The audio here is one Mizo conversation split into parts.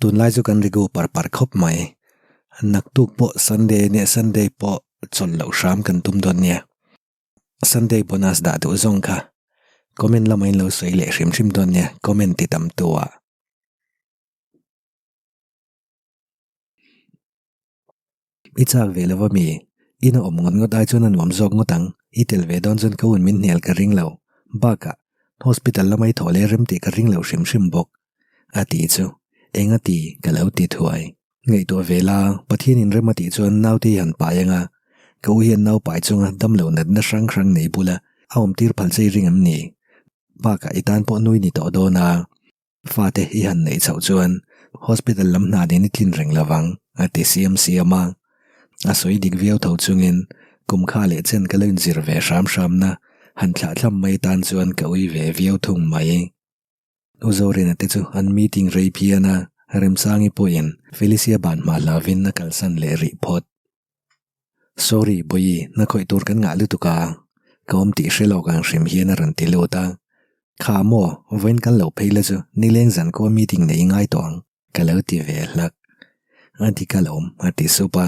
Tunlai chu kan rigu par par khawp mai. Naktuk pawh Sunday nia Sunday pawh chawlh loh hram kan tum dawn nia. Sunday bonus dah duh zawng kha comment lamah in lo sawi leh hrim hrim dawn nia comment ti tam tu ah. I chak ve lo ami? Ina awm ngawt ngawt ai chuan a nuam zawk ngawt ang. I tel ve dawn chuan ka un min hnial ka ring lo. Bakah, hospital lama i thawh leh rem tih ka ring lo hrim hrim bawk. A ti chu, eng a ti ka lo ti thuai. Ngaihtuah ve la, Pathianin rem a tih chuan naute hi han pai ang a. Ka u hian nau pai chunga damlo natna hrang hrang nei bula a awm tir phal che i ring em ni? Bakah i tan pawh nui ni tawh dawn a. Fate i han neih chhoh chuan hospital lam hna nen i tlin reng lo vang, a ti siam siam a. A sawi dik viau tho chungin kum kha leh chen ka lo inzir ve hram hramna han thlah thlam mai tan chuan ka ui ve viau thung mai. U Zorina te chu an meeting rei phian a, Remsangi pawhin Felicia ban hma hlavin a kalsan leh rih phawt. Sorry Bawihi, na khawih tur kan ngah lutuk a, ka awm tih hre lawk ang hrim hian a rawn ti lut a. Kha maw, vawiin kal lo phei la chu nileng zan kua meeting nei i ngai tawh ang, ka lo ti ve hlak. A dik alawm, a ti sup a,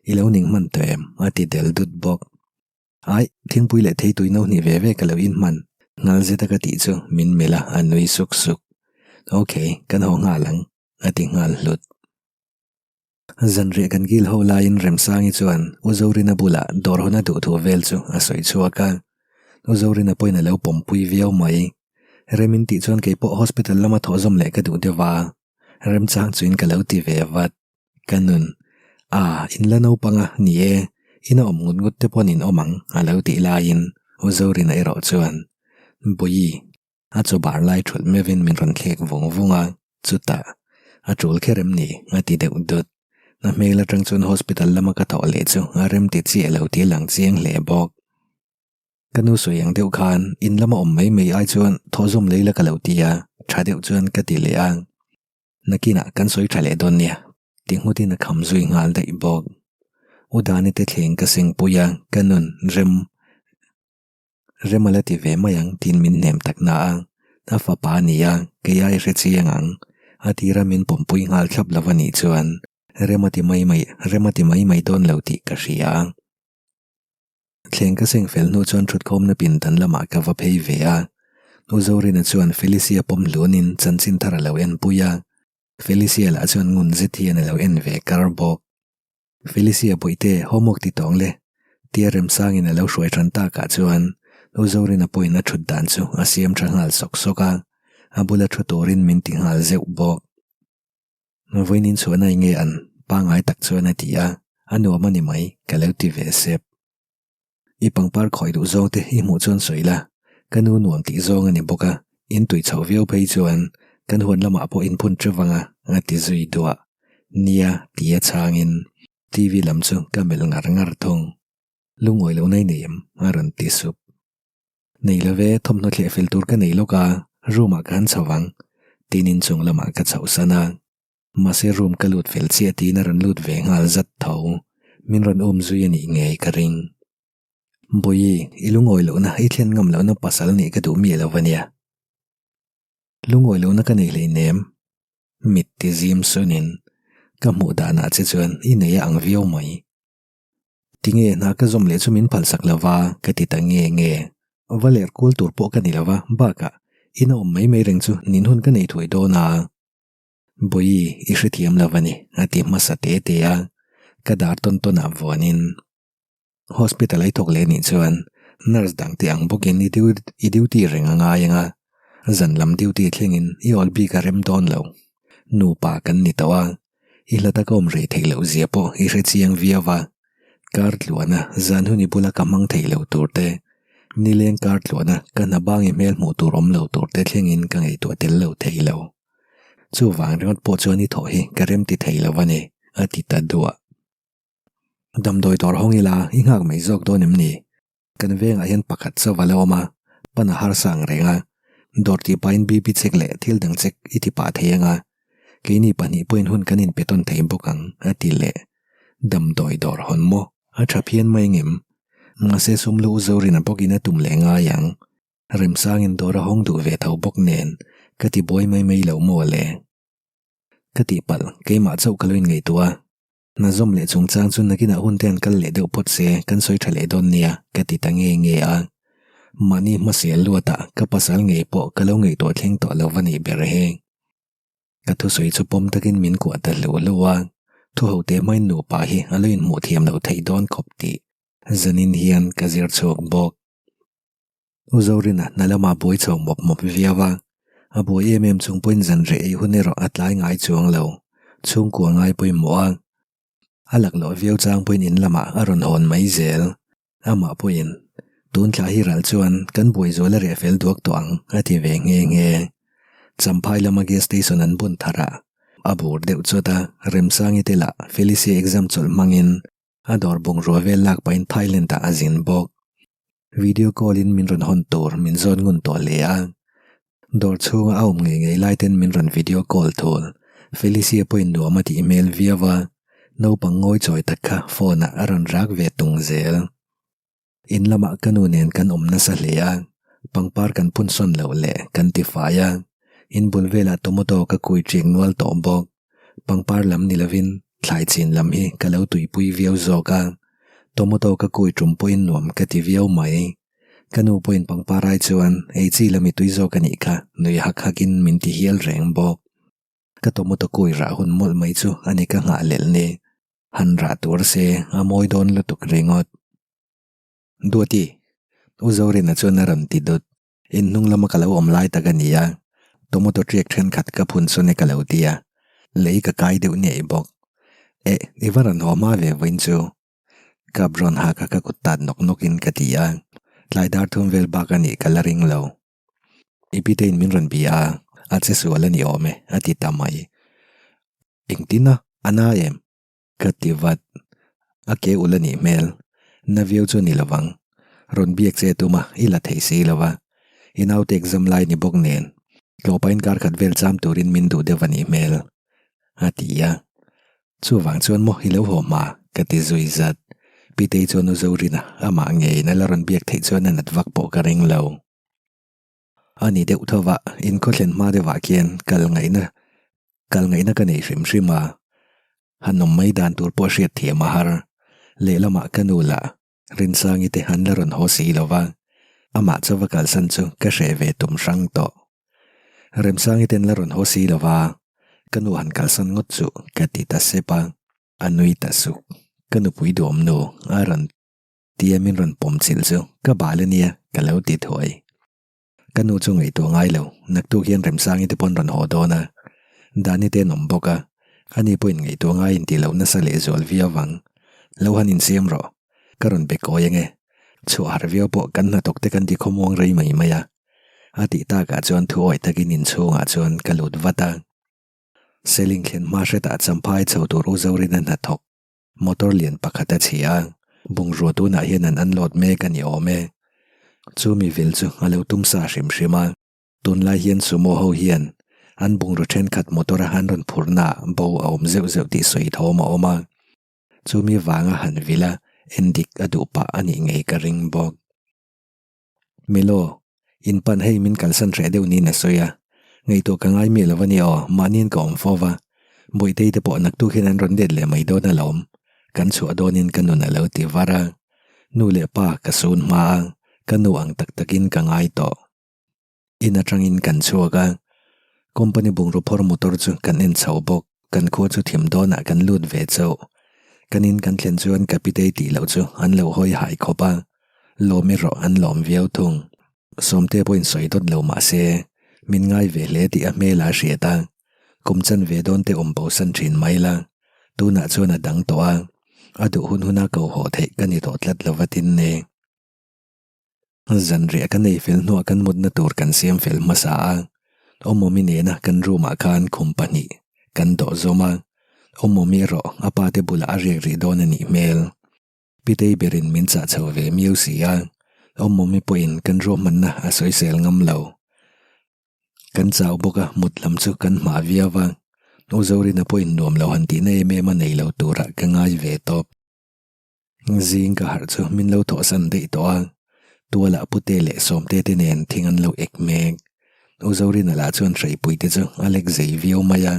i lo ning hman tawh em? a ti del dut bawk. Aih, thingpui leh theitui no hnih ve ve ka lo inhman, nghal zeta ka tih chu min melh a, a nui suk suk. Ok, kan haw nghal ang, a ti nghal hlut. Zanriah kan kil ho laiin Remsangi chuan U Zorina bulah dawr hawn a duh thu vel chu a sawi chhuak a. U Zorina pawhin a lo pawmpui viau mai. Remin tih chuan kei pawh hospital lama thawh zawm leh ka duh deuh a, remchang chuin ka lo ti ve vat. Ka nun, A, in la naupang a, ni e, ina awm ngut ngut te pawhin in awm ang, a lo tih laiin U Zorina erawh chuan, Bawihi, A chaw bar lai thulh meuhin min rawn thlek vung vung a, chutah, A tul kher em ni? a ti deuh dut. A hmel atang chuan hospital lama ka thawh leh chu a rem ti chiah lo tih a lang chiang hle bawk. Ka nu sawi ang deuh khan in lama awm mai mai ai chuan thawh zawm lei la ka lo ti a, tha deuh chuan ka ti leh a. Nakinah kan sawi tha leh dawn nia, ti nghutin a kham zui nghal daih bawk. U Dani te thleng ka sengpui a, ka nun rem. Rem a la ti ve mai ang tiin min hnem tak na a, a fapa a ni a, kei ai hre chiang ang. A tira min pawmpui nghal thlap lo a nih chuan rem a ti mai mai rem a ti mai mai dawn lo tih ka hria. Thleng ka seng fel hnu chuan thutkhawmna pindan lamah ka va phei ve a, U Zorina chuan Felicia pawm hlunin chanchin thar a lo en pui a, Felicia lah chuan ngun zet hian a lo en ve kar bawk. Felicia Bawihte homework ti tawng le tia Remsangin a lo hruai tan takah chuan U Zorina pawhin a thut dan chu a siam tha nghal sawk sawk a, a bula thu turin min ti nghal zeuh bawk. Vawiin chhuahna eng nge an pangngai tak chuan a ti a, a nuam a ni mai ka lo ti ve sep. I pangpar khawi duh zawng te i hmuh chuan sawi la, ka nu nuam tih zawng a ni bawk a, in tui chhoh viau phei chuan kan huan lamah pawh in phun teuh vang a, a ti zui duah. Nia tia chhangin TV lam chu ka melh ngar ngar thung. Lungawi lo nai nei em? a rawn ti sup. Nei lo ve, thawmhnaw thleh fel tur ka nei lawk a, room ah ka han chho vang, tiin inchung lamah ka chhohsan a. Mahse room ka lut fel chiah tiin a rawn lut ve nghal zat tho. Min rawn um zui a nih ngei ka ring. Bawihi, i lungawi lohna, i thlen ngam lohna pasal nih ka duh miah lo va nia. Lungawi lohna ka nei hleinem. Mit ti zim sunin ka hmuh danah che chuan i nei a ang viau mai. Tinge hna ka zawm leh chu min phalsak lo va ka ti ta nge nge. Va ler kual tur pawh ka ni lo va, bakah ina awm mai mai reng chu nin hun ka nei thuai dawn a. Bawihi, i hrethiam lo a ni, a ti hmasa te te a, ka dar tawn tawnah vuanin hospital a i thawk leh nih chuan nurse dang te ang bawkin i i duty reng a ngai ang a, zan lam duty thlengin i awl bik a rem dawn lo. Nupa kan ni tawh a, i hla taka awm rei theih loh zia pawh i hrechiang viau a, kar tluana zan hun i bula ka hmang theih loh tur te, nileng kar tluana ka hna bangi hmel hmuh tur awm lo tur te thlengin ka ngaihtuah tel lo thei lo. Chuvang ringawt pawh chuan i thawh hi ka rem ti thei lo a ni, a ti ta duah. Damdawi dawr hawng ila i nghak mai zawk dawn em ni? Kan vengah hian pakhat chauh a la awm a, pan a harsa ang reng a. Dawr tih pahin BP check leh thil dang check i ti pah thei ang a, keini pahnih pawhin hun kan inpe tawn thei bawk ang, a ti leh. Damdawi dawr hawn maw? A tha phian mai ngem? Mahse sum lu u Zorina bawkin a tum leh ngai ang. Remsangin dawr a hawng duh ve tho bawk nen ka ti buai mai mai lo maw le. Ka tihpalh, keimah chauh ka lo inngaihtuah a. Hna zawm leh chungchang chu nakinah hun te an kal leh deuh phawt se kan sawi tha leh dawn nia ka ti ta nge nge a. Mahni hmasial luatah ka pasal ngei pawh ka lo ngaihtuah thleng tawh lo va nih ber he. Ka thusawi chu pawm takin min kuah ta hluh hluh a, thu ho te hmain nupa hi a lo inhmuh thiam loh theih dawn khawp tih zanin hian ka zir chhuak bawk. U Zorina hna lamah buai chho mawp mawp viau a, a buai em em chung pawhin zan reh ei hun erawh a tlai ngai chuang lo, chhungkua ngai pawimawh a. A laklawh viau chang pawhin in lamah a rawn hawn mai zel. Amah pawhin, Tun thla hi ral chuan kan buai zual a reh fel duak tawh ang, a ti ve nghe nghe. Champhai lama gas station an bun thar a, a bur deuh chawt a, Remsangi te lah Felicia exam chawlh hmangin A dawr bungrua vel lak pahin Thailand ah a zin bawk. Video call in min rawn hawn tur min zawn ngun tawh hle a. Dawr chhunga a awm ngei ngei lai ten min rawn video call thul. Felicia pawhin nuam a tih hmel viau a, naupang ngawi chawi tak kha phone ah a rawn rak ve tung zel. In lamah ka nu nen kan awm nasa hle a, pangpar kan phun sawn loh leh kan ti fai a, in bul velah tomato ka kui ṭiak nual tawh bawk. Pangpar lam ni lovin thlai chin lam hi ka lo tuipui viau zawk a, tomato ka kui ṭum pawhin nuam ka ti viau mai. Ka nu pawhin pangpar ai chuan ei chi lam i tui zawk a nih kha nui hak hakin min ti hial reng bawk. Ka tomato kui rah hun mawlh mai chu a ni ka nghah lelh ni. Han rah tur se a mawi dawn lutuk ringawt. Duati, U Zorina chuan a rawn ti dut. In hnung lama ka lo awm lai tak a ni a, tomato ṭiak ṭhenkhat ka phun sawn e ka lo ti a, lei ka kai deuh ngei bawk. Eh, i va rawn haw hma ve vawiin chu. Cup rawn hak a ka kut tat nawk nawkin ka ti a, tlai dar thum vel bak a nih ka la ring lo. I pitein min rawn bia a, a che sual a ni awm e, a ti ta mai. Engtin a, a na em? Ka ti vat. A ke ulh a nih hmel. Na viau chu a ni lovang. Rawn biak che tum a, i la thei si lo va. I naute exam lai ni bawk nen. Tlawhpain kar khat vel cham turin min duh deuh a nih hmel. A ti a. Chuvang chuan maw i lo haw hma? Ka ti zui zat. Pitei chuan U Zorina amah ngeiin a la rawn biak theih chuan a nat vak pawh ka ring lo. A ni deuh tho va, inkhawthlen hma deuhah khian kal ngaihna kal ngaihna ka nei hrim hrim a, han awm mai dan tur pawh hriat thiam a har. Lehlamah ka nu lah Rinsangi te an la rawn haw si lo va, amah chu va kalsan chu ka hreh ve tum hrang tawh. Remsangi te an la rawn haw si lo va, ka nu han kalsan ngawt chu ka ti ta sep a, a nui ta suk. Ka nupui duhawm nu a rawn Tia min rawn pawm chilh chu ka bal a nia ka lo ti thuai. Ka nu chu ngaihtuah ngai lo, naktuk hian Remsangi te pawn rawn haw dawn a, Dani te an awm bawk a, ani pawhin ngaihtuah ngai intih loh nasa leh zual viau vang. Lo han insiam rawh, ka rawn be kawi ange, chhuah harh viau pawh kan hnathawk te kan ti khawmuang rei mai mai a, a tih takah chuan thu awi takin inchhungah chuan ka lut vat a. Seling thlen hma hretah champhai chho tur U Zorina hnathawk. Motor lian pakhat a chhi a, bungrua tunah hian an unload mek a ni awm e. Chu mi vil chu a lo tum sa hrim hrim a, tunlai hian sumo ho hian an bungraw thenkhat motor a an rawn phurhna ah bo a awm zeuh zeuh tih sawi thawm a awm a. Chu mi vanga han vil a, endik a duh pah a nih ngei ka ring bawk. Milo, in pan hei min kalsan hreh deuh niin a sawi a, ngaihtuah ka ngai miah lo a ni aw, mahniin ka awm fo va, Bawihtei te pawh naktuk hian an rawn let leh mai dawn alawm, kan chhuah dawnin ka nun a lo ti var a, nu leh pa ka sun hma a, ka nu ang tak takin ka ngai tawh. In atangin kan chhuak a, company bungraw phawr motor chu kan en chho bawk, kan khua chu thim dawnah kan lut ve chauh. Kan in kan thlen chuan ka pitei tih loh chu an lo hawi hai khawp a, lawm erawh an lawm viau thung. Sawmte pawhin sawi dawt lo mah se, min ngai ve hle tih a hmel a hriat a, kum chan ve dawn te awm bosan thin mai la, tunah chuan a dang tawh a, a duh hun huna ko haw theih ka ni tawh tlat lo va tin ne. Zanriah kan ei fel hnuah kan mutna tur kan siam fel hmasa a, Awmawmi nena kan room ah khan khum pahnih kan dawh zawm a, Awmawmi erawh a pa te bulah a riak rih dawn a nih hmel. Pitei berin min chah chho ve miau si a, Awmawmi pawhin kan ruahmanna a sawisel ngam lo. Kan chau bawk a, mut lam chu kan hmah viau a, U Zorina pawhin nuam lo han tihna em em a nei lo turah ka ngai ve tawp. Zing ka harh chu min lo thawhsan daih tawh a, tualah pute leh sawmte te nen thing an lo ek mek. U Zorina lah chuan hreipui te chu a lek zei viau mai a.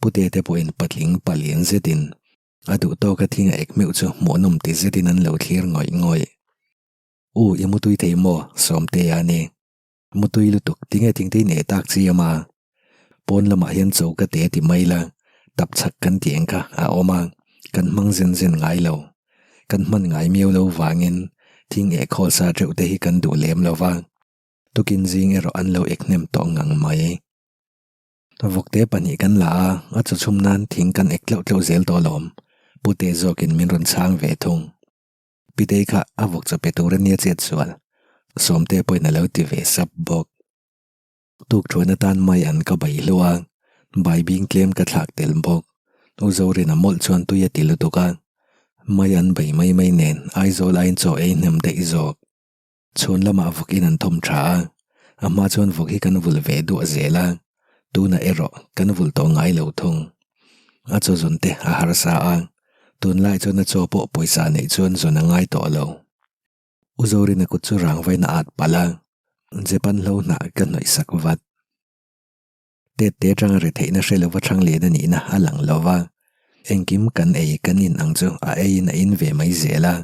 Pute te pawhin patling palian zetin a duh tawka thing a ek meuh chu hmuhnawm ti zetin an lo thlir ngawih ngawih. U, i mutui thei maw? Sawmtea a ni. Mutui lutuk, tinge thingte i nei tak chiam a? Pawn lamah hian cho ka te ti mai la, tap chhak kan tih eng kha a awm a, kan hmang zen zen ngai lo. Kan hman ngai miau lo vangin thing eh khawl sa teuh te hi kan duh lem lo va, tukin zing erawh an lo ek hnem tawh ngang mai. Vawkte pahnih kan la a, a chaw chhum nan thing kan ek tlauh tlauh zel tawh alawm, Pute zawkin min rawn chhang ve thung. Pitei kha a vawk chaw pe tur a nia chet sual, Sawmte pawhin a lo ti ve sap bawk. Tuk thuan atan mai an ka bai hluah a, bai bing tlem ka thlak tel bawk. U Zorin a mawlh chuan tui a ti lutuk a, mai an bai mai mai nen Aizawl aiin chaw ei hnem daih zawk. Chhun lamah vawk in an thawm tha a, a hma chuan vawk hi kan vulh ve duah zel a, tunah erawh kan vulh tawh ngai lo thung. A chaw zawn te a harsa a, tunlai chuan a chaw pawh pawisa neih chuan zawn a ngai tawh lo. U Zorina kut chu rang vain a at palh a, Japan hlo hnah ka hnawih sak vat. Tet te atanga re theihna hre lova thang lian a nihna a lang lo va, engkim kan ei kan in ang chu a eiin a in ve mai zel a.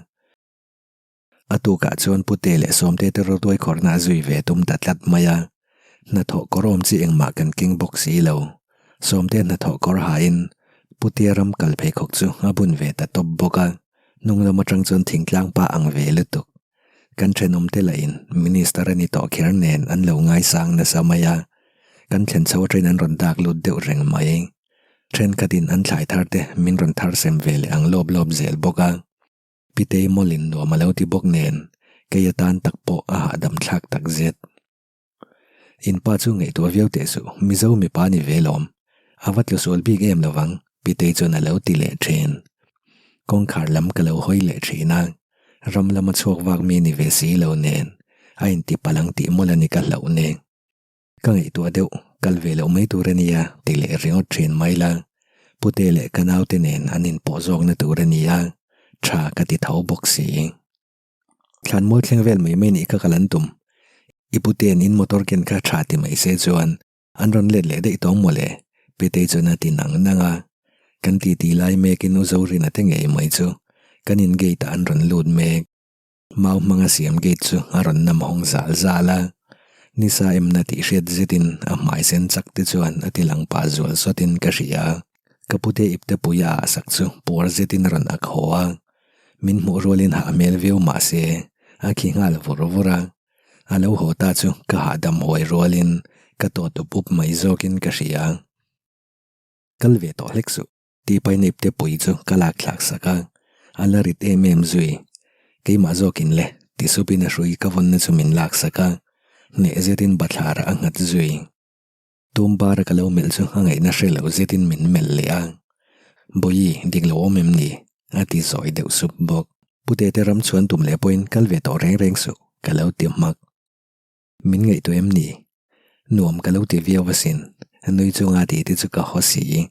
A tukah chuan Pute leh Sawmte te rawtuai khawrhna a zui ve tum ta tlat mai a, hnathawh kawr awm chi engmah kan keng bawk si lo. Sawmte hnathawh kawr hain Putea ram kal pheikhawk chu a bun ve ta tawp bawk a, hnung lam atang chuan thingtlang pa ang ve lutuk. Kan thenawmte lahin Minister a ni tawh kher nen an lo ngaisang nasa mai a, kan thlen chho atangin an rawn dak lut deuh reng mai. Thenkhatin an thlai thar te min rawn thar sem ve leh ang lawp lawp zel bawk a. Pitei mawlin nuam a lo ti bawk nen, kei atan tak pawh a hahdam thlak tak zet. In pa chu ngaihtuah viau teh suh, Mizo mipa ni ve lawm. A va tlu sual bik em lovang, Pitei chuan a lo ti leh thin. Kawngkhar lam ka lo hawi leh thin a, ram lama chhuak vak mi ni ve si lo nen, a inti palang tih mawlh a ni ka hlauh ni. Ka ngaihtuah deuh, kal ve loh mai tur a nia ti leh ringawt thin mai la, Pute leh ka naute nen an inpawh zawkna tur a nia, tha ka ti tho bawk si. Thlanmual thleng vel mai mai nih kha ka lan tum, i Pute'n in motor ken kha tha ti mai se chuan an rawn let leh daih tawng mawle, Pitei chuan a ti nang nang a, kan titi lai mekin U Zorina te ngei mai chu kan in gate ah an rawn lut mek. Mau hmanga siam gate chu a rawn nam hawng zal zal a, nisa emna tih hriat zetin a hmai sen chak te chuan a ti lang pah zual sawtin ka hria. Ka pute ipte pui a ah sak chu puar zetin a rawn ak haw a, min hmuh rualin hah hmel viau mah se a khi nghal vur vur a, a lo haw ta chu ka hahdam huai rualin ka tawt up up mai zawkin ka hria. Kal ve tawh hlek suh. Tih pain ipte pui chu ka lak thlak sak a, a la rit em em zui. Keimah zawkin le, ti supin a hrui ka vawnna chu min lak sak a, hneh zetin bathlarah a nghat zui. Tum bara ka lo melh chu a ngaihna hre lo zetin min melh leh a, Bawihi, dik lo awm em ni? a ti zawi deuh sup bawk. Pute te ram chhuan tum leh pawhin kal ve tawh reng reng suh, ka lo ti hmak. Min ngaihtuah em ni? Nuam ka lo ti viau asin, nui chunga tih te chu ka haw si.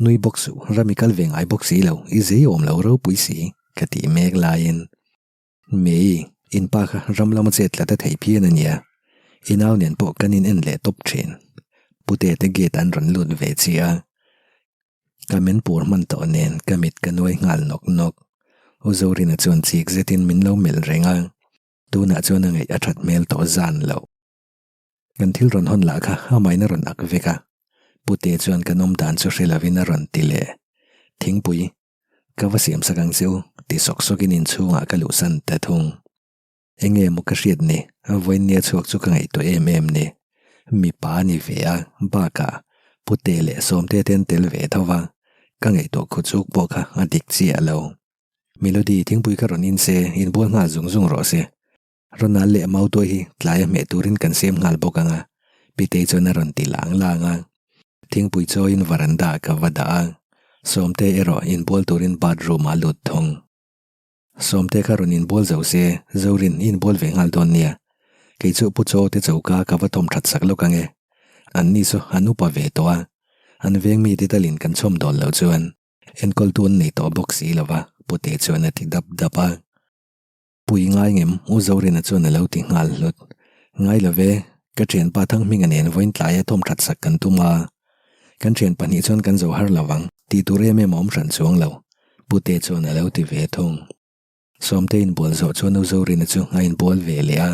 Nui bawk suh, ram i kal ve ngai bawk si lo, i zei awm lo ropui si, ka tih mek laiin. Mei, in pa kha ram lama chet tlat a thei phian a nia, i nau nen pawh kan in en leh tawp thin. Pute te gate an rawn lut ve chiah a. Ka men pur hman tawh nen ka mit ka nuai nghal nawk nawk. U Zorina chuan chik zetin min lo melh reng a. Tunah chuan a ngaih a that hmel tawh zan loh. Kan thil rawn hawn lah kha amahin a rawn ak vek a, Pute chuan kan awm dan chu hre lovin a rawn ti leh. Thingpui, ka va siam sak ang che u, ti sawk sawkin inchhungah ka luhsan ta thung. Enge maw ka hriat ni, vawiinnia chhuak chu ka ngaihtuah em em ni. Mipa a ni ve a, bakah Pute leh Sawmte te an tel ve tho va, ka ngaihtuah khuchuk pawh kha a dik chiah lo. Melody, thingpui kha rawn in se, inbual nghal zung zung rawh se. Ronald leh Mautuai hi tlaia hmeh turin kan siam nghal bawk ang a, Pitei chuan a rawn ti lang lang a. Thingpui chawiin varanda ah ka va dah a, Sawmte erawh inbual turin bathroom ah lut thung. Sawmte kha rawn inbual zo se, Zorin i inbual ve nghal dawn nia. Kei chu Pu Chaw te choka ka va thawm that sak lawk ang e. Anni chu an upa ve tawh a, an veng mite talin kan chhawm dawn loh chuan Enkawltu an nei tawh bawk si lo va, Pute chuan a ti dap dap a. Pui ngai ngem U Zorina chuan a lo ti nghal hlut. Ngai lo ve, ka thianpa Thanghminga nen vawiin tlaia thawm that sak kan tum a. Kan thian pahnih chuan kan zo har lo ang, tih tur em em a awm hran chuang lo, Pute chuan a lo ti ve thung. Sawmte inbual zawh chuan U Zorina chu a inbual ve leh a,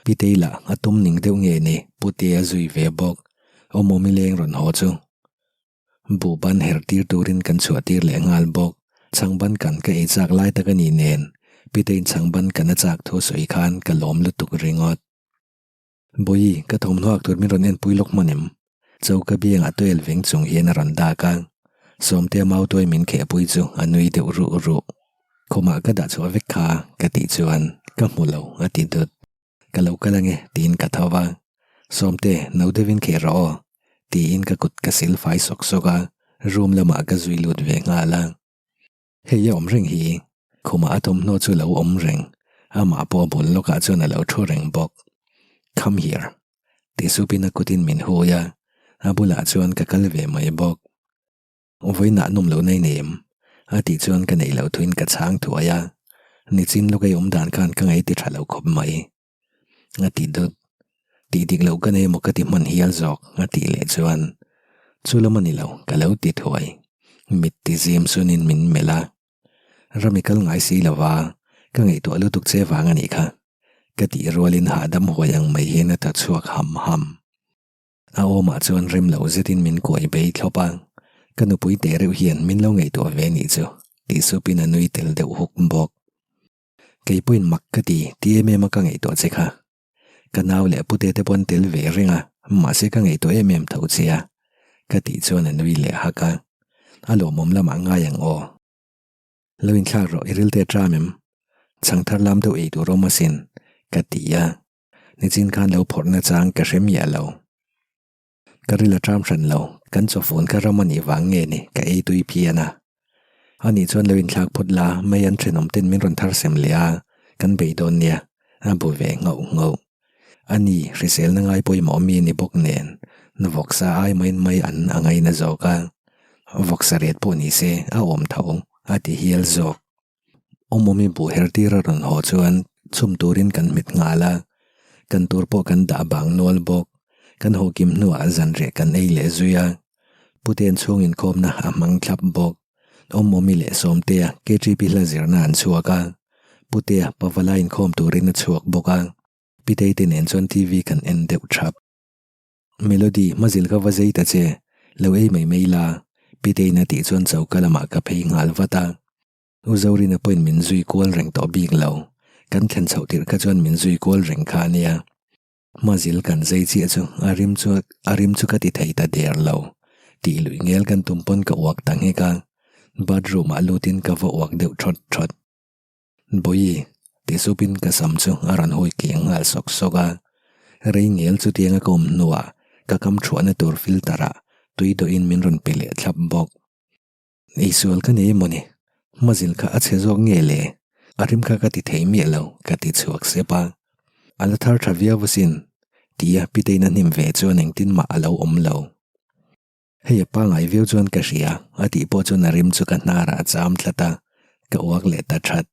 Pitei lah a tum ning deuh nge ni Pute a zui ve bawk. Awmawmi leng rawn haw chu buh ban her tir turin kan chhuah tir leh nghal bawk. Chhangban kan ka ei chak lai tak a nih nen Pitei'n chhangban kan a chak thu sawi khan ka lawm lutuk ringawt. Bawihi, ka thawmhnaw ak tur min rawn enpui lawk hman em? Choka biangah tuel veng chung hian a rawn dak a, Sawmtea mautuai min khehpui chu a nui deuh ruh ruh. Khumah ka dah chhuah vek kha ka tih chuan ka hmu lo a ti dut. Ka lo kal ange tiin ka tho va, Sawmte, no deuhin kheh rawh aw tiin ka kut ka sil fai sawk sawk a, room lamah ka zui lut ve nghal a. Hei a awm reng hi, khumah a thawmhnaw chu a lo awm reng, amah pawh a bul lawkah chuan a lo thu reng bawk. Come here, ti supin a kutin min hui a, a bulah chuan ka kal ve mai bawk. Vawiinah nawm loh na i nei em? A tih chuan ka neih loh thuin ka chhang thuai a, nichin lawk ei awm dan khan ka ngaih ti tha lo khawp mai. A ti dut. Tih dik loh ka nei emaw ka ti hman hial zawk a tih leh chuan chu lam a ni lo ka lo ti thuai. Mit ti zim sunin min melh a. Rami kal ngai si lo va, ka ngaihtuah lutuk che vang a nih kha. Ka tih rualin hahdam huai ang mai hian a tha chhuak ham ham. A awmah chuan rem lo zetin min kuai bei thlawp a, ka nupui teh reuh hian min lo ngaihtuah ve nih chu tih supin a nui tel deuh huk bawk. Kei pawhin mak ka ti, ti em em a ka ngaihtuah che kha. Ka nau leh pute te pawh an tel ve reng a, mahse ka ngaihtuah em em tho che a, ka tih chuan a nui leh hak a. A lawmawm lamah ngai ang aw. Lo inthlak rawh i rilte a ṭam em? Chhang thar lam deuh ei tur awm asin, ka ti a. Nichin khan lo phawrhna chang ka hre miah lo. Ka ril a ṭam hran lo, kan chawfun kha ram a nih vang nge ni ka ei tui phian a. Ani chuan lo inthlak phawt la, mei an ṭhenawm ten min rawn thar sem leh a, kan bei dawn nia, a bu ve nghauh nghauh. Ani, hriselna ngai pawimawh mi a ni bawk nen, vawksa ai main mai an a ngaina zawk a, vawksa ret pawh ni se a awm tho, a ti hial zawk. Awmawmi buh her tir a rawn haw chuan chhum turin kan hmet nghal a, kan tur pawh kan dah bang nual bawk. Kan haw kim hnuah zanriah kan ei leh zui a, Puten chhung inkhawmna a hmang thlap bawk. Awmawmi leh Sawmtea KTP hla zirna an chhuak a, Putea Pavala inkhawm turin a chhuak bawk a, Pitei te nen chuan TV kan en deuh thap. Melody, hmazil ka va zei ta che, lo ei mai mai la, Pitei'n a tih chuan choka lamah ka phei nghal vat a. U Zorina pawhin min zui kual reng tawh bik lo, kan thlen chhoh tirh kha chuan min zui kual reng kha a nia. Hmazil kan zei chiah chu a rim chu a rim chu ka ti thei ta der lo, tih luih ngel kan tum pawn ka uak ta nghek a, bathroom ah lutin ka va uak deuh thawt thawt. Bawihi, ti supin ka sam chu a rawn hawi kiang nghal sawk sawk a. Rei ngel chutianga ka awm hnuah ka kam thuahna tur filter ah tui dawhin min rawn pe leh thlap bawk. Eisual ka nei emaw ni? Hmazil kha a chhe zawk nge le? A rim kha ka ti thei miah lo, ka ti chhuak sep a. A la thar tha viau asin, tia Pitein a hnim ve chuan engtin mah a lo awm lo. Hei a pangai viau chuan ka hria, a tih pawh chuan a rim chu ka hnarah a cham tlat a, ka uak leh ta that.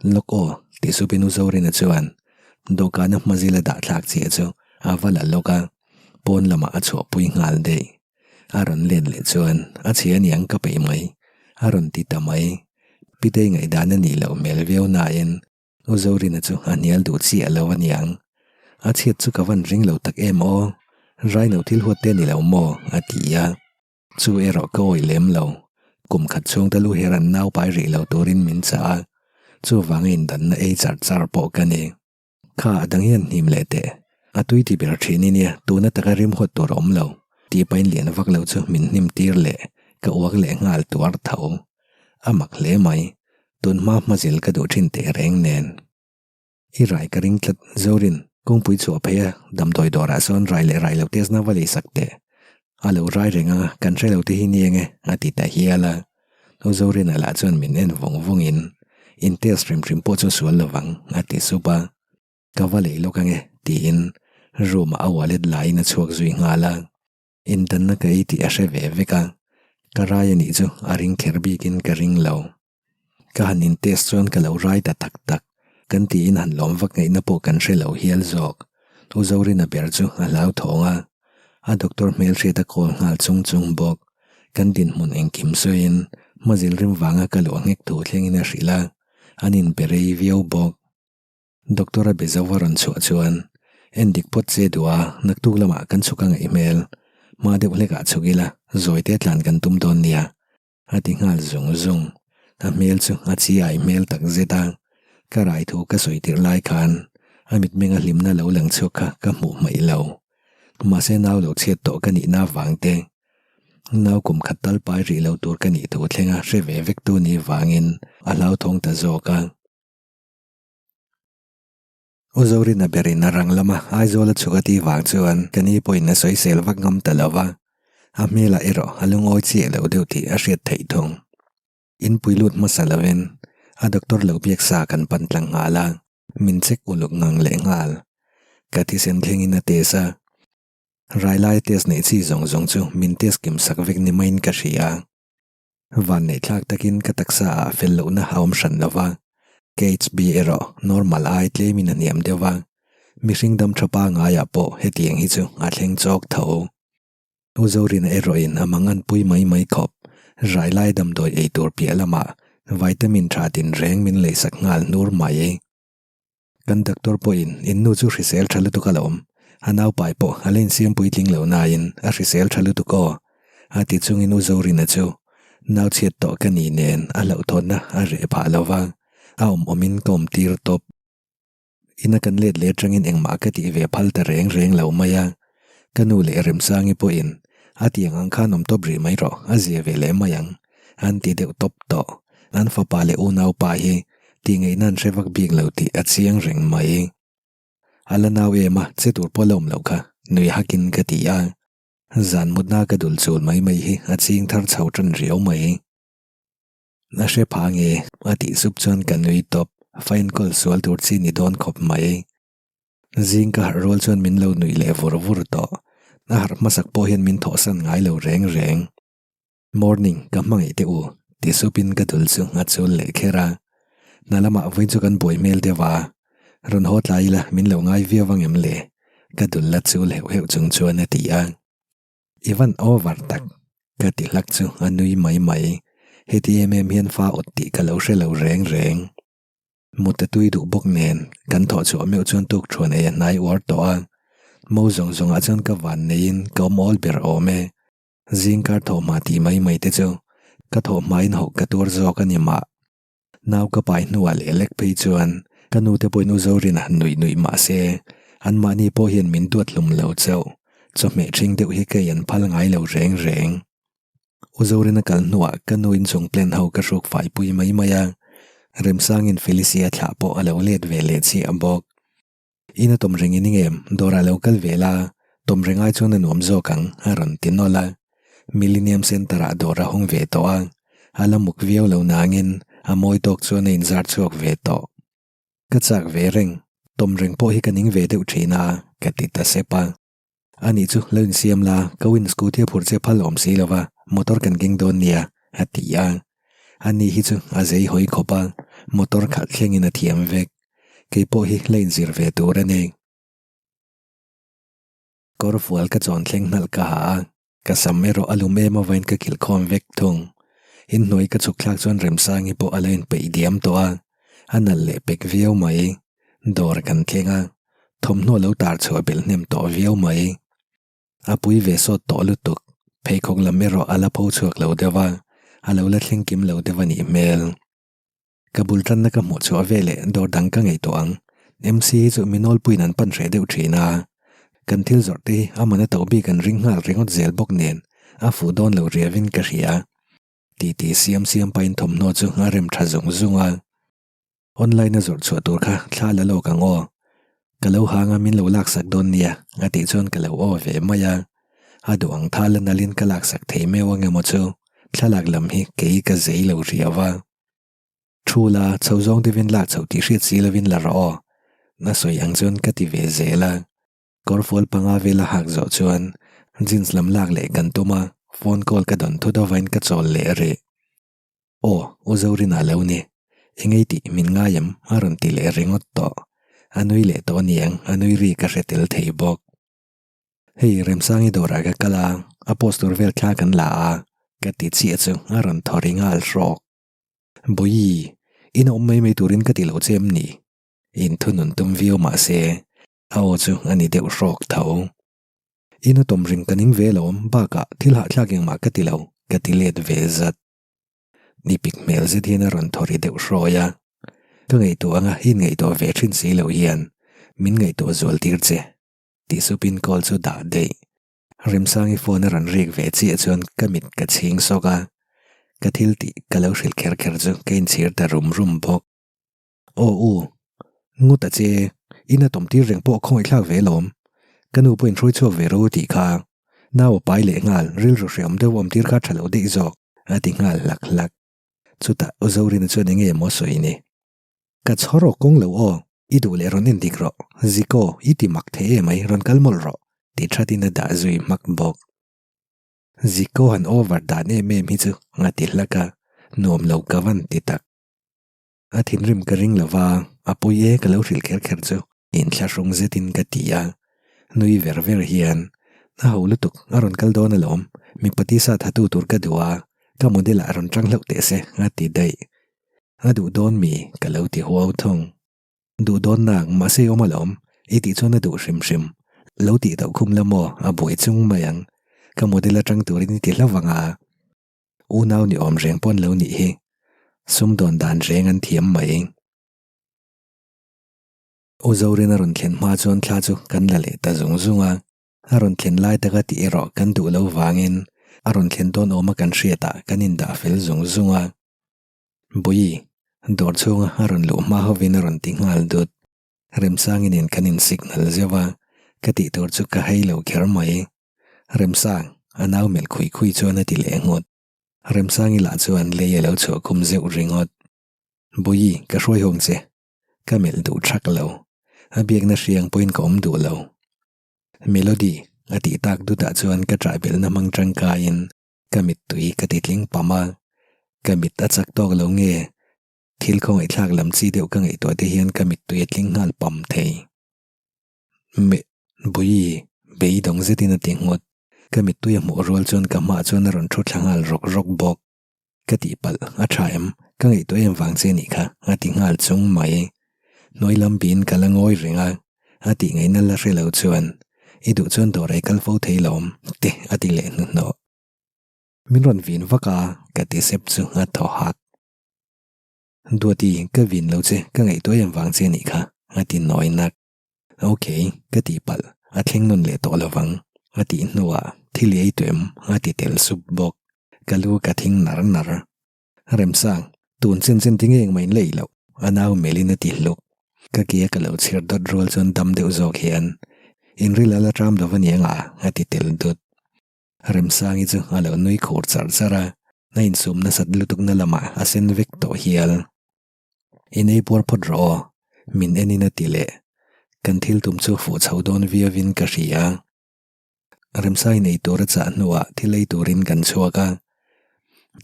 Lawk aw, ti supin U Zorina chuan dawhkana hmazil a dah thlak chiah chu a va la lawk a, pawn lamah a chhuahpui nghal daih. A rawn let leh chuan a chhia aniang ka peih mai, a rawn ti ta mai. Pitei ngaihdan a nih loh hmel viau nain U Zorina chu a hnial duh chiah lo aniang. A chhiat chu ka van ring lo tak em aw, Raino thil huat te ni lo maw? a ti a. Chu erawh ka awih lem lo. Kum khat chhung te lu her an nau pai rih lo turin min chah a, chuvanga indanna ei char char pawh ka ni. Kha a dang hian hnim leh teh. A tui ti ber thin i nia, tuna taka rim huat tur a awm lo. Tih pahin lian vak lo chu min hnim tir leh ka uak leh nghal tuar tho. A mak hle mai. Tun hma hmazil ka duh thin teh reng nen. I rai ka ring tlat, Zorin, kawngpui chhuah phei a, damdawi dawrah sawn rai leh rai lo test na va lei sak teh. A lo rai reng a, kan hre lo te hi ni enge, a ti ta hial a. U Zorina lah chuan min en vawng vawngin, In test hrim hrim pawh chu sual lo vang, a ti sup a. Ka va lei lawk ange, tiin room-ah a wallet laiin a chhuak zui nghal a. Indanna ka ei tih a hre ve vek a, ka rai a nih chu a ring kher bikin ka ring lo. Ka han in test chuan ka lo rai ta tak tak, kan tiin han lawm vak ngaihna pawh kan hre lo hial zawk. U Zorina ber chu a hlauthawng a, a doctor hmelhriat a call nghal chung chung bawk. Kan dinhmun engkim sawiin hmazil rim vanga ka luah nghek thu thlengin a hrilh a, an inbe rei viau bawk. Doctor a be zo a rawn chhuah chuan en dik phawt che duh a, naktuk lamah kan chhuk a ngaih hmel. Hma deuh hlekah chhuk ila, zawite tlan kan tum dawn nia. A ti nghal zung zung. A hmel chu a chi ai hmel tak zet a, ka rai thu ka sawi tirh lai khan a mitmenga hlimna lo lang chhuak kha ka hmuh hmaih lo. Mahse nau lo chhiat tawh ka nihna vang te, nau kum khat tal pai rih lo tur ka nih thu thlenga hre ve vek tu ni vangin a hlauthawng ta zawk a. U Zorina berin a rang lama Aizawl a chhuk a tih vang chuan ka ni pawhin a sawisel vak ngam ta lo va, a hmelah erawh a lungawi chiah lo deuh tih a hriat theih thung. Inpui lut hmasa lovin a doctor lo biak sa kan pan tlang nghal a, min check uluk ngang leh nghal. Ka thisen thlengin a test a, rai laia test neih chi zawng zawng chu min test kim sak vek ni maiin ka hria. Vanneihthlak takin ka taksa ah fel lohna a awm hran lo va, KHB erawh normal ai tlemin a hniam deuh va, mihring dam tha pangaiah pawh hetiang hi chu a thleng chawk tho. U Zorina erawhin a mangan pui mai mai khawp, rai lai damdawi ei tur piah lamah vitamin tha tinreng min leisak nghal hnur mai. Kan doctor pawhin in nu chu hrisel tha lutuk a lo awm, a naupai pawh a la insiam puitling lo nain a hrisel tha lutuk aw, a ti chungin U Zorina chu nau chhiat tawh ka ni nen a hlauhthawnna a reh phah lo va, a awm awmin ka awm tir tawp. Ina kan let leh atangin engmah ka tih ve phal ta reng reng lo mai a, ka nu leh Remsangi pawhin a tiang ang khan awm tawp rih mai rawh, a zia ve leh mai ang, an ti deuh tawp tawh. An fapa leh unaupa hi Tih ngaihna an hre vak bik lo tih a chiang reng mai. A la nau em a, che tur pawh la awm loh kha, nui hakin ka ti a. Zan mutna ka dul chul mai mai hi a ching thar chho tan riau mai. A hre pha nge? A tih sup chuan ka nui tawp, fa enkawl sual tur chi ni dawn khawp mai. Zing ka harh rual chuan min lo nuih leh vur vur tawh. A harh hmasak pawh hian min thawhsan ngai lo reng reng. Morning, ka hmangaih teh u, ti supin ka dul chu a chul leh kher a. Hna lamah vawiin chu kan buai hmel deuh a, rawn haw tlai ila min lo ngai viau ang em le? Ka dul la chul heuh heuh chung chuan a ti a. I van over tak, ka ti hlak chu a nui mai mai. Heti em em hian fa awt tih ka lo hre lo reng reng. Mut a tui duh bawk nen kan thawh chhuah meuh chuan tuk thuan ei a hnai uar tawh a. Mo zawng zawngah chuan ka van neiin ka awm awl ber awm e. Zingkar thawhhma tih mai mai te chu ka thawhhma in hawk ka tuar zawk a ni mah. Nau ka pai hnuah leh lek phei chuan ka nu te pawhin u Zorina nuih nuih mah se anmahni pawh hian min duat hlum lo chauh. Chawhmeh ṭhing deuh hi kei an phal ngai lo reng reng. U Zorina kal hnuah ka nu inchung plan ho ka hruk fai pui mai mai a, Remsangin Felicia thlah pawh a lo let ve leh chiah bawk. Ina tawm reng i ning em? Dawrah lo kal ve la, tawm reng ai chuan a nuam zawk ang, a rawn ti nawlh a. Millennium Centre-ah dawr a hawng ve tawh a, a la muk viau lo nangin a mawi tawk chuan a inzar chhuak ve tawh. Ka chak ve reng, tawm reng pawh hi ka ning ve deuh thin a, ka ti ta sep a. Anih chu, lo insiam la, ka win scooty a phur che phal awm si lova, motor kan keng dawn nia, a ti a. Ani hi chu a zei hawi khawp a, motor khalh thlengin a thiam vek. Kei pawh hi la inzir ve tur a ni. Kawr fual ka chawn thleng hnalh ka ha a, ka sam erawh a lum em avain ka kilh khawm vek thung. Inhnuai ka chhuk thlak chuan Remsangi pawh a la inpeih diam tawh a, a nalh leh pek viau mai. Dawr kan thleng a, thawmhnaw lo tar chhuah belh hnem tawh viau mai. A pui ve sawt tawh lutuk, pheikhawk lam erawh a la pho chhuak lo deuh a, a lo la thleng kim lo deuh a nih hmel. Ka bul tanna ka hmuh chhuah ve leh dawr dang ka ngaihtuah ang. MC hi chu mi nawlpuiin an pan hreh deuh thin a. Kan thil zawrh te hi a man a to bik an ring nghal ringawt zel bawk nen a fuh dawn lo riavin ka hria. Titi siam siam pahin thawmhnaw chu a rem tha zung zung a. Online a zawrh chhuah tur kha thla la lawk ang aw. Ka lo hang a min lo laksak dawn nia a tih chuan ka lo aw ve mai a. A duh ang thal a nalhin ka laksak thei meuh ang emaw chu thlalak lam hi kei ka zei lo riau a. Thu la, chho zawng deuhin lak chhoh tih hriat si lovin la rawh aw. A sawi ang chuan ka ti ve zel a. Kawrfual panga vela hak zawh chuan jeans lam lak leh kan tum a, phone call ka dawn thut avain ka chawl leh rih. Aw, U Zorina lo ni. Engei tih min ngai em? a rawn ti leh ringawt tawh. A nui leh tawh aniang, a nui ri ka hre tel thei bawk. Hei Remsangi dawrah ka kal a, a post tur vel thla kan la a, Ka ti chiah chu a rawn thaw ri nghal hrawk. Bawihi, in awm mai mai turin ka ti lo che em ni? Inthunun tum viau mah se, a aw chu a ni deuh hrawk tho. In a tawm ring ka ning ve lawm, bakah thil hahthlak engmah ka ti lo, ka ti let ve zat. Ni pik hmel zet hian a rawn thaw ri deuh hrawi a. Ka ngaihtuah anga in ngaihtuah ve thin si lo hian min ngaihtuah zual tir che, tih supin call chu dah daih. Remsangi phone a rawn rik ve chiah chuan ka mit ka chhing sawk a, ka thil tih ka lo hrilh kher kher chu ka inchhir ta rum rum bawk. Aw u, ngut a che, in a tawm tir reng pawh khawngaihthlak ve lawm. Ka nu pawhin hruai chhuak ve ro tih kha. Nau a pai leh nghal, rilru hreawm deuh awm tir kha tha lo daih zawk, a ti nghal hlak hlak. Chutah U Zorina chuan enge maw sawi ni? Ka chhawr awk kawng lo aw, i duh leh rawn en dik rawh, Ziko, i ti mak thei em ai, rawn kal mawlh rawh, ti thatin a dah zui hmak bawk. Ziko han over dan em em hi chu a ti hlak a, nuam lo ka van ti tak. A thinrim ka ring lo va, a pawi e ka lo hrilh kher kher chu inthlahrung zetin ka ti a. Nui ver ver hian, A ho lutuk, a rawn kal dawn alawm, mipa tisa thatu tur ka duh a, ka model ah rawn tang hlauh teh se, a ti daih. A duh dawn mi? ka lo ti huau thung. Duh dawn nak, mahse i awm alawm, i tih chuan a duh hrim hrim. Lo tih tauh khum la maw, a buai chung mai ang. Ka model atang turin i ti hlauh vang a. Unau ni awm reng pawn lo nih hi. Sumdawn dan reng an thiam mai. U Zorin a rawn thlen hma chuan thla chu kan la leh ta zung zung a. A rawn thlen lai taka tih erawh kan duh lo vangin a rawn thlen dawn awma kan hriatah kan indah fel zung zung a. Bawihi, dawr chhunga a rawn luh hma hovin a rawn ti nghal dut. Remsangi nen kan in signal zeuh a, ka tih tur chu ka hei lo kher mai. Remsang, a nau melh khui khui chuan a ti leh nghut. Remsangi lah chuan lei a lo chhuah khum zeuh ringawt. Bawihi, ka hruai hawng che. Ka melh duh thak lo. A biakna hriang pawhin ka awm duh lo. Melody, a tih tak dutah chuan ka ṭah belhna hmang ṭangkaiin ka mittui ka ti tling pam a. Ka mit a chak tawk lo nge? Thil khawngaihthlak lam chi deuh ka ngaihtuah te hian ka mittui a tling nghal pam thei. Me, Bawihi, beidawng zetin a ti nghut. Ka mittui a hmuh rual chuan ka hmaah chuan a rawn thu thla nghal rawk rawk bawk. Ka tihpalh, a tha em? Ka ngaihtuah em vang che nih kha, a ti nghal chung mai. Hnuai lam biin ka la ngawi reng a, a tih ngaihna la hre lo chuan, I duh chuan dawr ei kal fo thei lawm, te a ti leh hnuhnawh. Min rawn vin vak a, ka ti sep chu a thaw hak. Duati, ka vin lo che, ka ngaihtuah em vang che nih kha, a ti nawi nak. Ok, ka tih palh, a thleng nawn leh tawh lovang, a tih hnuah thil i ei tawh em, a ti tel sup bawk. Ka lu ka thing nar nar. Remsang, tun chen chen ti nge engmah in la ei loh, a nau melhin a ti hluk. Ka ke a ka lo chhir dawt rual chuan dam deuh zawk hian, Inril a la ṭam lo va niang a, a ti tel dut. Remsangi chu a lo nui khur char char a, a insum nasat lutukna lamah a sen vek tawh hial. In ei puar phawt rawh aw, min en in a ti leh. Kan thil tum chu fuh chho dawn viauin ka hria. Remsangi nei tur a chah hnuah thil ei turin kan chhuak a,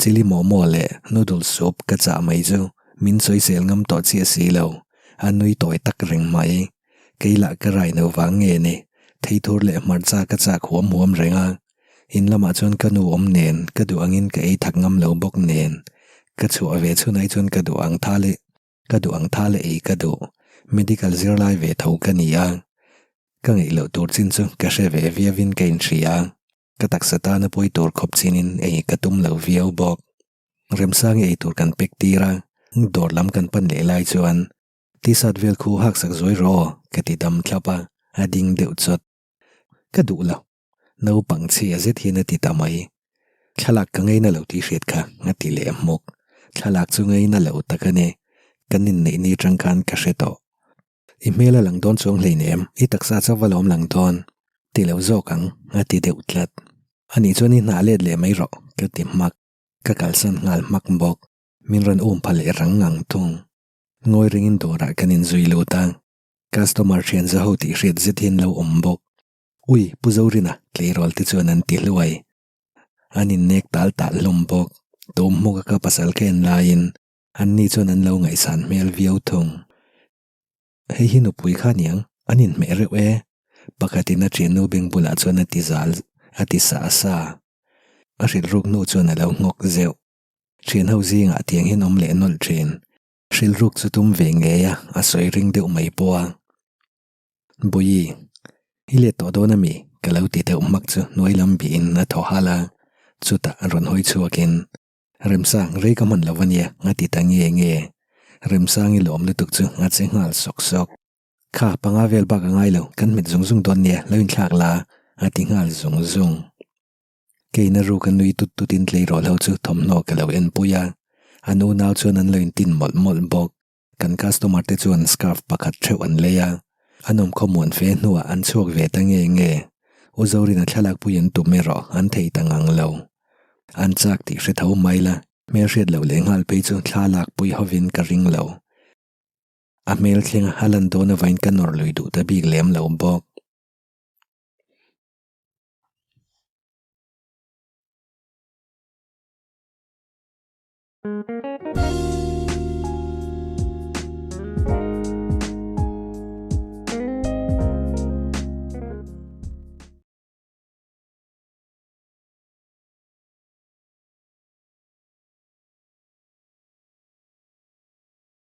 chilli momo leh noodle soup ka chah mai chu min sawisel ngam tawh chiah si lo, a nui tawi tak reng mai. Kei lah ka rai no vang nge ni, theithur leh hmarcha ka chak huam huam reng a. In lamah chuan ka nu awm nen, ka duh angin ka ei thak ngam lo bawk nen. Ka chhuah ve chhunai chuan ka duh ang tha leh ka duh ang tha leh ei ka duh. Medical zirlai ve tho ka ni a. Ka ngeih loh tur chin chu ka hre ve viauin ka inhria. Ka taksa tana pawi tur khawp chinin ei ka tum lo viau bawk. Remsangi ei tur kan pek tir a, dawr lam kan pan leh lai chuan T-shirt vel khu hak sak zuai rawh aw, ka ti dam thlap a, a ding deuh chawt. Ka duh lo. Naupang chhia zet hian a ti ta mai. Thlalak ka ngaina lo tih hriat kha, a ti leh hmawk. Thlalak chu ngaina lo tak a ni. Kan inneih ni atang khan ka hre tawh. I hmel a lang dawn chuang hleinem, i taksa chauh va lawm lang dawn. Ti lo zawk ang, a ti deuh tlat. Anih chuan i hnah let leh mai rawh, ka ti hmak. Ka kalsan nghal hmak bawk. Min rawn um pha leh rang ngang thung. Ngawi ringin dawrah kan inzui lut a, customer thian za ho tih hriat zet hian lo awm bawk. Ui, Pu Zorina, tleirawl te chuan an ti hluai. An innek tal tal hlawm bawk. Tum hmuka ka pasal ka en laiin an ni chuan an lo ngaihsan hmel viau thung. Hei hi nupui kha aniang, an inhmeh reuh e. Pakhatin a thiannu beng bulah chuan a ti zal, a ti sa sa. a hrilh ruk hnu chuan a lo nghawk zeuh. Thian ho zingah tiang hian awm leh nawlh thin. Hrilh ruk chu tum ve ngei a, a sawi ring deuh mai pawh a. Bawihi, i let tawh dawn ami? Ka lo ti deuh hmak chu hnuai lam bihin a thaw halh a, chutah rawn hawi chhuakin, Remsang, rei ka hman lo a nia, a ti ta nge nge. Remsang i lawm lutuk chu a che nghal sawk sawk. Kha, panga vel bak a ngai lo, kan hmet zung zung dawn nia, lo inthlak la, a ti nghal zung zung. Keina ruk a nui tut tutin tleirawl ho chu thawmhnaw ka lo en pui a, an unau chuan an lo intin mawlh mawlh bawk. Kan customer te chuan scarf pakhat theuh an lei a, an awm khawmuan fe hnuah an chhuak ve ta nge nge. U Zorina thlalak pui an tum erawh an thei ta ngang lo. An chak tih hre tho mai la, hmelhriat loh leh nghal phei chu thla lak pui hovin ka ring lo. A hmel thlenga a lan dawn avain ka nawr lui duh ta bik lem lo bawk.